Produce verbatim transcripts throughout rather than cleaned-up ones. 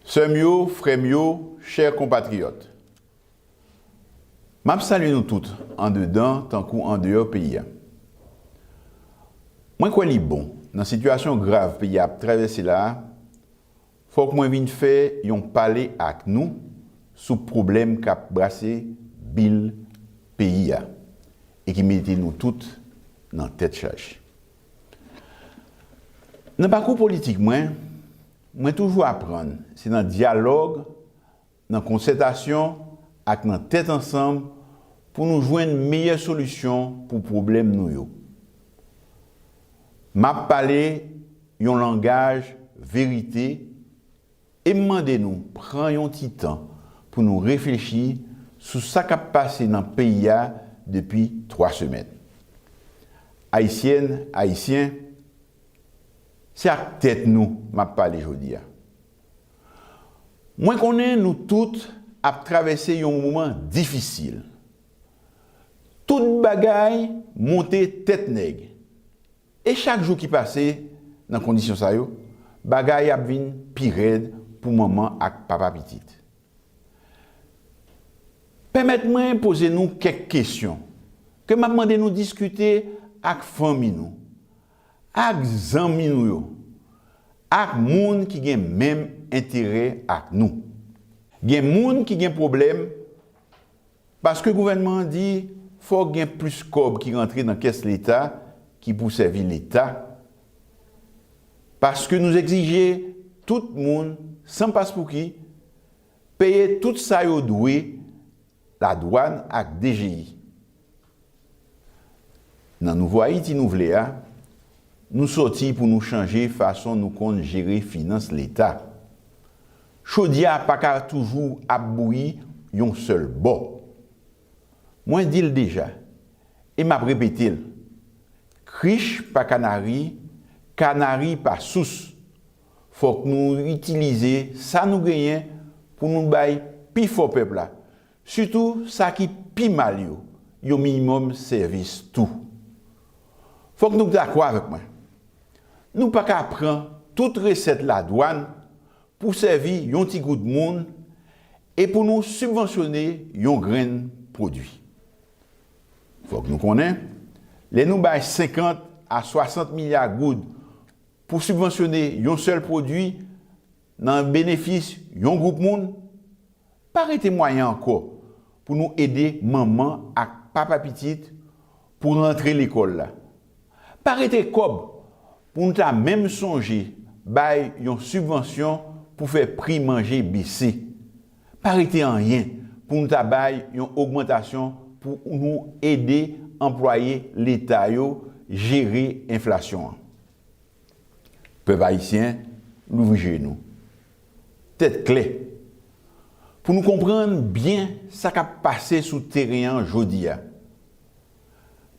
Sè m yo, frè m yo, chè konpatriyòt, m ap salye nou tout, andedan tankou andeyò peyi a. Mwen kwè li bon, nan sitiyasyon grav peyi a ap travèse la a, fòk mwen vin fè yon pale ak nou sou pwoblèm k ap brase bil peyi a e ki mete nou tout nan tèt chaje. Nan pakou politik mwen, mwen toujou aprann se nan dyalòg, nan konsètasyon ak nan tèt ansanm pou nou jwenn meyè solisyon pou pwoblèm nou yo. M ap pale yon langaj verite e m mande nou pran yon ti tan pou nou reflechi sou sa k ap pase nan peyi a depi twa semèn. Ayisyèn, Ayisyen, se ak tèt nou m ap pale jodi a. Mwen konnen nou tout ap travèse yon moman difisil. Tout bagay monte tèt nèg. E chak jou ki pase nan kondisyon sa yo, bagay ap vin pi rèd pou manman ak papa pitit. Pèmèt mwen poze nou kèk kesyon ke m ap mande nou diskite ak fanmi nou, ak zanmi nou yo, ak moun ki gen menm enterè ak nou. Gen moun ki gen pwoblèm paske gouvènman an di fòk gen plis kòb ki rantre nan kès Leta ki pou sèvi Leta, paske nou egzije tout moun, san paspouki, peye tout sa yo dwe ladwàn ak D G I. Nan Nouvo Ayiti nou vle a, nou sòti pou nou chanje fason nou konn jere finans Leta. Chodyè a pa ka toujou ap bouyi yon sèl bò. Mwen di l deja, e m ap repete l, krich pa kanari, kanari pa sous. Fòk nou itilize sa nou genyen pou nou bay pifò pèp la, sitou sa ki pi mal yo, yon minimòm sèvis tou. Fòk nou dakò avèk mwen. Nou pa ka pran tout resèt ladwàn pou sèvi yon ti gwoup moun e pou nou sibvansyone yon grenn pwodui. Fòk nou konnen, lè nou bay senkant a swasant milya goud pou sibvansyone yon sèl pwodui nan benefis yon gwoup moun, pa rete mwayen ankò pou nou ede manman ak papa pitit pou rantre lekòl la. Pa rete kòb pou nou ta menm sonje bay yon sibvansyon pou fè pri manje bese. Pa rete anyen pou nou ta bay yon ogmantasyon pou nou ede anplwaye Leta yo jere enflasyon an. Pèp ayisyen, louvri je nou. Tèt klè. Pou nou konprann byen sa k ap pase sou teren an jodi a.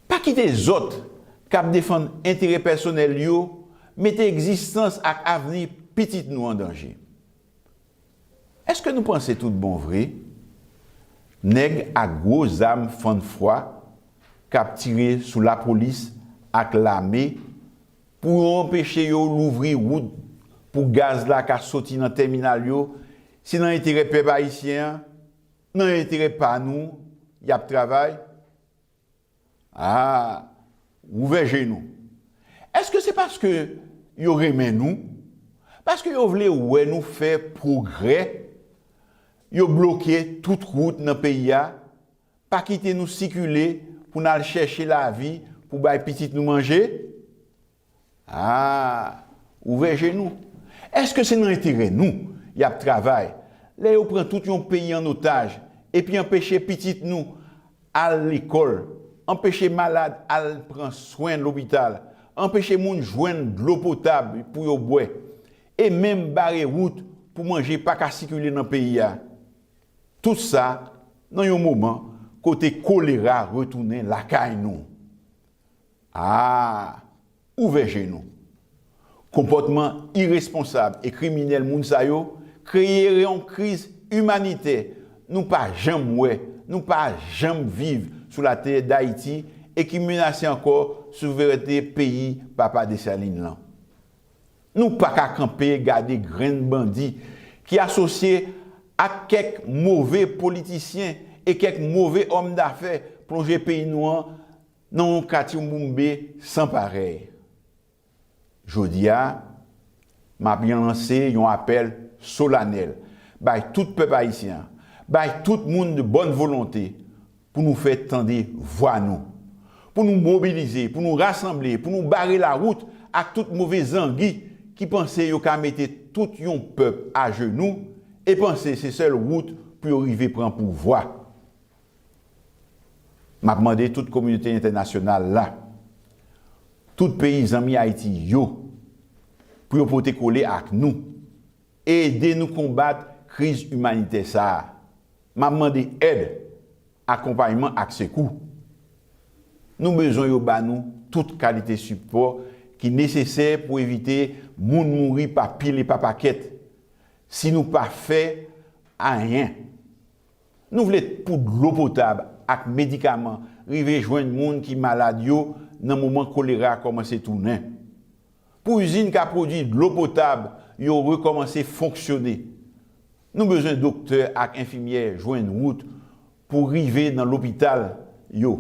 Pa kite zòt k ap defann enterè pèsonèl yo mete egzistans ak avni pitit nou an danje. Èske nou panse tout bon vre, nèg ak gwo zam fann fwa k ap tire sou lapolis ak lame pou yo anpeche yo louvri wout pou gaz la ka soti nan tèminal yo, se nan enterè pèp ayisyen an, nan enterè pa nou y ap travay? A, ouvè je nou. Èske se paske yo renmen nou? Paske yo vle wè nou fè pwogrè? Yo bloke tout wout nan peyi a, pa kite nou sikile pou n al chèche lavi pou bay pitit nou manje? A, ouvè je nou. Èske se nan enterè nou y ap travay lè yo pran tout yon peyi an otaj epi anpeche pitit nou al lekòl, anpeche malad al pran swen lopital, anpeche moun jwenn dlo potab pou yo bwè, e menm bare wout pou manje pa ka sikile nan peyi a? Tout sa nan yon moman kote kolera retounen lakay nou. A, ouvè je nou. Konpòtman iresponsab e kriminèl moun sa yo kreye yon kriz imanitè nou pa janm wè, nou pa janm viv sou latè Dayiti e ki menase ankò souverènte peyi Papa Desalin lan. Nou pa ka kanpe gade grenn bandi ki asosye ak kèk move politisyen e kèk move òm dafè, plonje peyi nou an nan yon katyoumboumbe san parèy. Jodi a, m ap lanse yon apèl solanèl bay tout pèp ayisyen an, bay tout moun de bòn volonte, pou nou fè tande vwa nou, pou nou mobilize, pou nou rasanble, pou nou bare lawout ak tout move zangi ki panse yo ka mete tout yon pèp ajenou e panse se sèl wout pou yo rive pran pouvwa. M ap mande tout kominote entènasyonal la, tout peyi zanmi Ayiti yo, pou yo pote kole ak nou, ede nou konbat kriz imanitè sa a. M ap mande èd, akonpayman ak sekou. Nou bezwen yo ba nou tout kalite sipò ki nesesè pou evite moun mouri pa pil e pa pakèt. Si nou pa fè anyen, nou vle pou dlo potab ak medikaman rive jwenn moun ki malad yo nan moman kolera kòmanse tounen. Pou izin ka pwodui dlo potab yo rekòmanse fonksyone, nou bezwen doktè ak enfimyè jwenn wout pou rive nan lopital yo,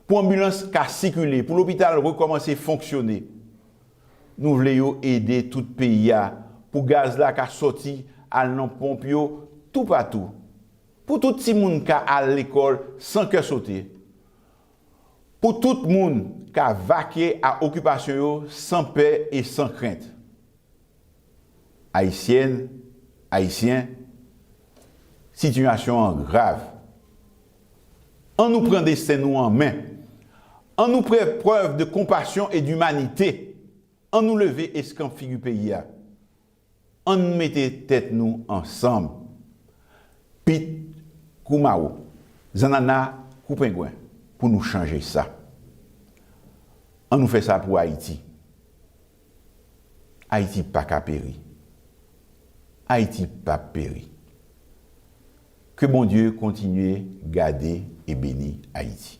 pou anbilans ka sikile, pou lopital rekòmanse fonksyone. Nou vle yo ede tout peyi a pou gaz la ka sòti al nan ponp yo toupatou, pou tout timoun ka al lekòl san kè sote, pou tout moun ka vake a okipasyon yo san pè e san krent. Ayisyèn, Ayisyen, sitiyasyon an grav. Ann nou pran desten nou an men. Ann nou fè prèv de konpasyon e dimanite. Ann nou leve eskanp figi peyi a. Ann nou mete tèt nou ansanm. Pit kou mawo, zannanna kou pengwen, pou nou chanje sa. Ann nou fè sa pou Ayiti. Ayiti pa ka peri. Ayiti p ap peri. Ke Bondye kontinye gade e beni Ayiti.